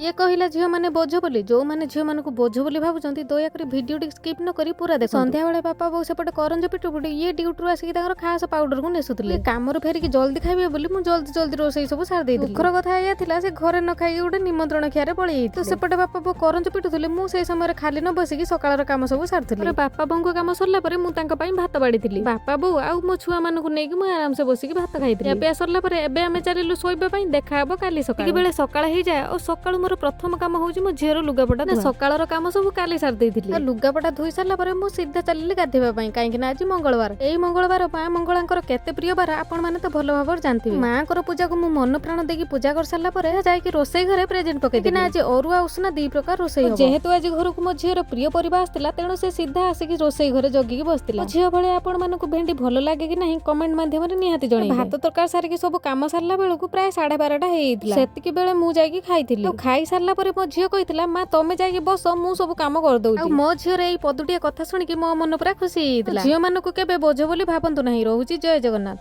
ଇଏ କହିଲା ଝିଅମାନେ ବୋଝ ବୋଲି। ଯୋଉମାନେ ଝିଅମାନଙ୍କୁ ବୋଝ ବୋଲି ଭାବୁଛନ୍ତି, ଦୟାକରି ଭିଡିଓଟି ସ୍କିପ୍ ନ କରି ପୁରା ଦେଖ। ସନ୍ଧ୍ୟାବେଳେ ବାପା ବୋଉ ସେପଟେ କରଞ୍ଜ ପିଟୁ ପିଟୁ ଇଏ ଡ୍ୟୁଟିରୁ ଆସିକି ତାଙ୍କର ଖାସ ପାଉଡରକୁ ନେସୁଥିଲେ। କାମରୁ ଫେରିକି ଜଲ୍ଦି ଖାଇବେ ବୋଲି ମୁଁ ଜଲ୍ଦି ଜଲ୍ଦି ରୋଷେଇ ସବୁ ସାରି ଦେଇଥିଲି। ଦୁଃଖର କଥା ଏଇଆ ଥିଲା, ସେ ଘରେ ନ ଖାଇକି ଗୋଟେ ନିମନ୍ତ୍ରଣ ଖିଆରେ ପଳେଇ ଯାଇଥିଲେ। ତ ସେପଟେ ବାପା ବୋଉ କରଞ୍ଜ ପିଟୁଥିଲେ, ମୁଁ ସେଇ ସମୟରେ ଖାଲି ନ ବସିକି ସକାଳର କାମ ସବୁ ସାରିଥିଲି। ପରେ ବାପା ବୋଉଙ୍କ କାମ ସରିଲା ପରେ ମୁଁ ତାଙ୍କ ପାଇଁ ଭାତ ବାଢିଥିଲି। ବାପା ବୋଉ ଆଉ ମୋ ଛୁଆ ମାନଙ୍କୁ ନେଇକି ମୁଁ ଆରାମସେ ବସିକି ଭାତ ଖାଇଥିଲି। ଖିଆପିଆ ସରିଲା ପରେ ଏବେ ଆମେ ଚାଲିଲୁ ଶୋଇବା ପାଇଁ। ଦେଖା ହବ କାଲି ସକାଳ ବେଳେ। ସକାଳ ହେଇଯାଏ ଆଉ ସକାଳୁ ମୋର ପ୍ରଥମ କାମ ହଉଛି ମୋ ଝିଅର ଲୁଗାପଟା ଧୁଆ। ସକାଳର କାମ ସବୁ କାଲି ସାରି ଦେଇଥିଲି। ଆଉ ଲୁଗାପଟା ଧୋଇ ସାରିଲା ପରେ ମୁଁ ସିଧା ଚାଲିଲି ଗାଧେଇବା ପାଇଁ, କାହିଁକି ନା ଆଜି ମଙ୍ଗଳବାର। ଏଇ ମଙ୍ଗଳବାର ମା ମଙ୍ଗଳାଙ୍କର କେତେ ପ୍ରିୟ ବାର, ଆପଣ ମାନେ ତ ଭଲ ଭାବରେ ଜାଣିଥିବେ। ମାଙ୍କର ପୂଜାକୁ ମୁଁ ମନ ପ୍ରାଣ ଦେଇକି ପୂଜା କରିସାରିଲା ପରେ ଯାଇକି ରୋଷେଇ ଘରେ ପ୍ରେଜେଣ୍ଟ ପକେଇ, ନା ଆଜି ଅରୁଆ ଉଷୁନା ଦି ପ୍ରକାର ରୋଷେଇ ହବ। ଯେହେତୁ ଆଜି ଘରକୁ ମୋ ଝିଅର ପ୍ରିୟ ପରିବା ଆସିଥିଲା, ତେଣୁ ସେ ସିଧା ଆସିକି ରୋଷେଇ ଘରେ ଜଗିକି ବସିଥିଲା। ମୋ ଝିଅ ଭଳିଆ ଆପଣ ମାନଙ୍କୁ ଭେଣ୍ଡି ଭଲ ଲାଗେ କି ନାହିଁ, କମେଣ୍ଟ ମାଧ୍ୟମରେ ନିହାତି ଜଣେଇବେ। ଭାତ ତରକାରୀ ସାରିକି ସବୁ କାମ ସାରିଲା ବେଳକୁ ପ୍ରାୟ 12:30 ହେଇଯାଇଥିଲା। ସେତିକି ବେଳେ ମୁଁ ଯାଇକି ଖାଇଥିଲି। ଆଉ ଖାଇ ସାରିଲା ପରେ ମୋ ଝିଅ କହିଥିଲା, "ମା, ତମେ ଯାଇକି ବସ, ମୁଁ ସବୁ କାମ କରିଦଉଛି।" ଆଉ ମୋ ଝିଅର ଏଇ ପଦୁଟିଏ କଥା ଶୁଣିକି ମୋ ମନ ପୁରା ଖୁସି ହେଇଯାଇଥିଲା। ଝିଅ ମାନଙ୍କୁ କେବେ ବୋଝ ବୋଲି ଭାବନ୍ତୁ ନାହିଁ। ରହୁଛି, ଜୟ ଜଗନ୍ନାଥ।